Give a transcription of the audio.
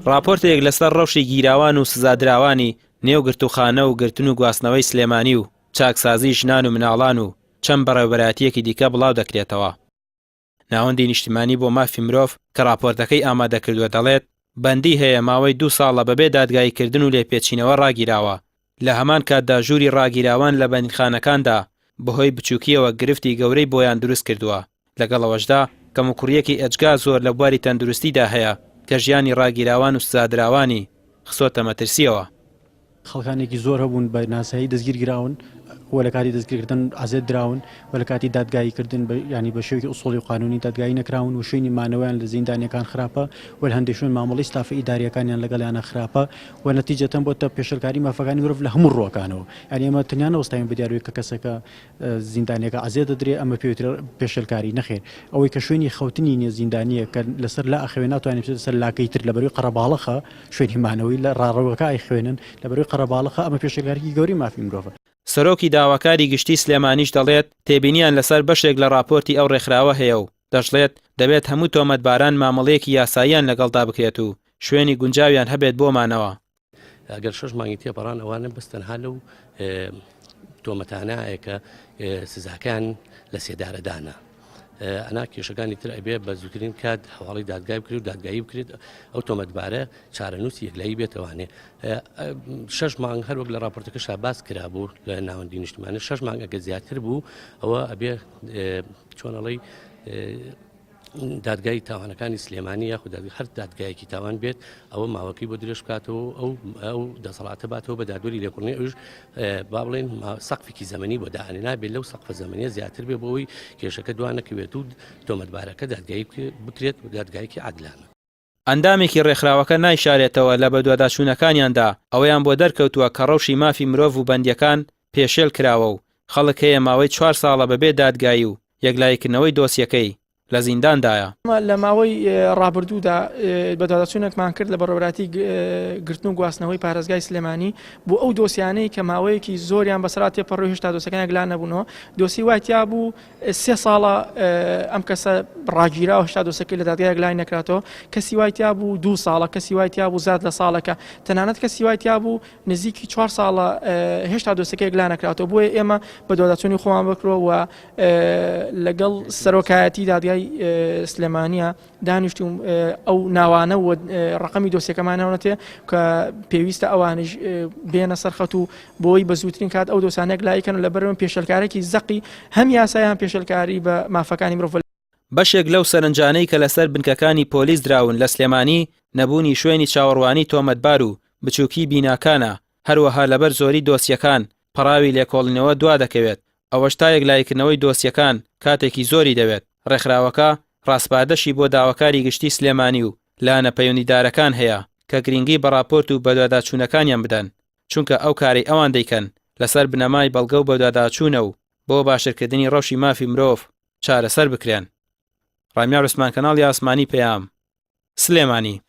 ڕاپۆرتێک لەسەر ڕەوشی گیراوان و سزادراوانی نێو گرتووخانە و گرتن و گواستنەوەی سلێمانی و چاکسازی ژنان و مناڵان و چەند بەڕێوەبەرایەتییەکی دیکە بڵاو دەکرێتەوە. ناوەندی نیشتمانی بۆ مافی مرۆڤ کە ڕاپۆرتەکەی ئامادەکردووە دەڵێت، بەندی هەیە ماوەی دوو ساڵە بەبێ دادگاییکردن و لێپێچینەوە ڕاگیراوە، لە هەمان کاتدا ژووری ڕاگیراوان لە بەندیخانەکاندا بەهۆی بچووکییەوە گرفتی گەورەی بۆیان دروستکردووە، لەگەڵ ئەوەشدا کەموکوڕییەکی ئێجگار زۆر لە بواری تەندروستیدا هەیە کە ژیانی ڕاگیراوان و سزادراوانی خستۆتە مەترسییەوە. خەڵکانێکی زۆر هەبوون بە ناسایی دەستگیر کراون و لە کاتی دەستگیرکردن عەزێت دراون و لە کاتی دادگایی کردن بە یانی بە شێوەیەکی ئوسوڵی و قانونی دادگایی نەکراون و شوێنی مانەوەیان لە زیندانیەکان خراپە و لە هەندێک شوێن مامەڵەی ستافە ئیداریەکانیان لەگەڵیانە خراپە و نەتیجەتەن بۆتە پێشێلکاری مافەکانی مرۆڤ لە هەموو ڕووەکانەوە یانی ئێمە تەنیا نەوەستاوین بە دیاروی کە کەسەکە زیندانیەکە عەزێت دەدرێ ئەمە پێ وترێ پێشێلکاری نەخێر ئەوەی کە شوێنی خەوتنی نیە زیندانیە کە لەسەر لا ئەخەوێ ناتوانێت بچێتە سەر لاکەی تر لەبەروی قەرەباڵەخە شوێنی مانەوەی لە ڕاڕەوەکە ئەیخوێنن لەبەروی قەرەباڵەخە ئەمە پێشێلکاریی گەورەی مافی مرۆڤە. سەرۆکی داواکاری گشتی سلێمانیش دەڵێت، تێبینیان لەسەر بەشێک لە ڕاپۆرتی ئەو ڕێکخراوە هەیە و دەشڵێت، دەبێت هەموو تۆمەتباران مامەڵەیەکی یاساییان لەگەڵدا بکرێت و شوێنی گونجاویان هەبێت بۆ مانەوە. ئەگەر شەش مانگی تێپەڕان ئەوانە بەس تەنها لەو تۆمەتانە کە سزاکان لە سێدارەدانە. ئەنا کێشەکانی تر ئەبێ بە زووترین کات هەواڵی دادگای بکرێت و دادگایی بکرێت ئەو تۆمەتبارە چارەنووسی یەکلایی بێتەوانێ شەش مانگ هەروەک لە راپۆرتەکە شاباز کرابوو لە ناوەندی نیشتمانە شەش مانگ ئەگە زیاتر بوو ئەوە ئەبێ چۆنەڵی دادگای تاوانەکانی سلێمانی یاخود هەر دادگایەکی تاوان بێت ئەوە ماوەکەی بۆ درێژ بکاتەوە ئەو ئەو دەسەڵاتە باتەوە بە دادوەری لێکۆڵینەوە ئەوش با بڵێن سەقفێکی زەمەنی بۆ دانێ نابێت لەو سەقفە زەمەنیە زیاتر بێ بۆ ئەوەی کێشەکە دوا نەکەوێت و تۆمەتبارەکە دادگایی بکرێت و دادگایەکی عادلانە. ئەندامێکی ڕێکخراوەکە نایشارێتەوە لە بەدواداچوونەکانیاندا ئەوەیان بۆ دەرکەوتووە کە ڕەوشی مافی مرۆڤ و بەندییەکان پێشێل کراوە و خەڵک هەیە ماوەی چوار ساڵە بەبێ دادگایی و یەکلاییکردنەوەی دۆسیەکەی لە زینداندایە. لە ماوەی ڕابردوودا بەدواداچوونێکمان کرد لە بەڕێوەبەرایەتی گرتن و گواستنەوەی پارێزگای سلێمانی بۆ ئەو دۆسیانەی کە ماوەیەکی زۆریان بەسەرا تێپەڕی و هێشتا دۆسیەکان یەکلا نەبوونەوە، دۆسیەی وای تیابوو سێ ساڵە ئەم کەسە ڕاگیراوە هێشتا دۆسیەکەی لە دادگا یەکلایی نەکراتەوە، کەسی وای تیابوو دوو ساڵە، کەسی وای تیابوو زیاد لە ساڵێکە، تەنانەت کەسی وای تیابوو نزیکی چوار ساڵە هێشتا دۆسیەکە یەکلا نەکراوەتەوە، بۆیە ئێمە بەدواداچوونی خۆمان بکرەوە و لەگەڵ سەرۆکایەتی دادگای سلێمانیە دانیشتوم ئەو ناوانە و ڕقەمی دۆسیەکەمانەوەتێ کە پێویستە ئەوانیش بێنە سەرخەت و بۆی بە زووترین کات ئەو دۆسانێک لایکەن و لەبەرم پێشلکارێکی زەقی هەم یاسایان پێشلکاری بە مافەکانی مرۆڤ. بەشێک لەو سەرنجانەی کە لەسەر بنکەکانی پۆلیس دراون لە سلێمانی، نەبوونی شوێنی چاوەڕوانی تۆمەتبار و بچووکی بیناکانە، هەروەها لەبەر زۆری دۆسیەکان پەڕاوی لێکۆڵینەوە دوادەکەوێت، ئەوەش تا یەکلاییکردنەوەی دۆسیەکان کاتێکی زۆری دەوێت، ڕێکخراوەکە ڕاسپاردەشی بۆ داواکاری گشتی سلێمانی و لایەنە پەیوەندیدارەکان هەیە کە گرنگی بە ڕاپۆرت و بەدواداچوونەکانیان بدەن، چونکە ئەو کارەی ئەوان دەیکەن لەسەر بنەمای بەڵگە و بەدواداچوونە و بۆ باشترکردنی ڕەوشی مافی مرۆڤ چارەسەر بکرێن. ڕامیار عوسمان کەناڵی ئاسمانی پەیام، سلێمانی.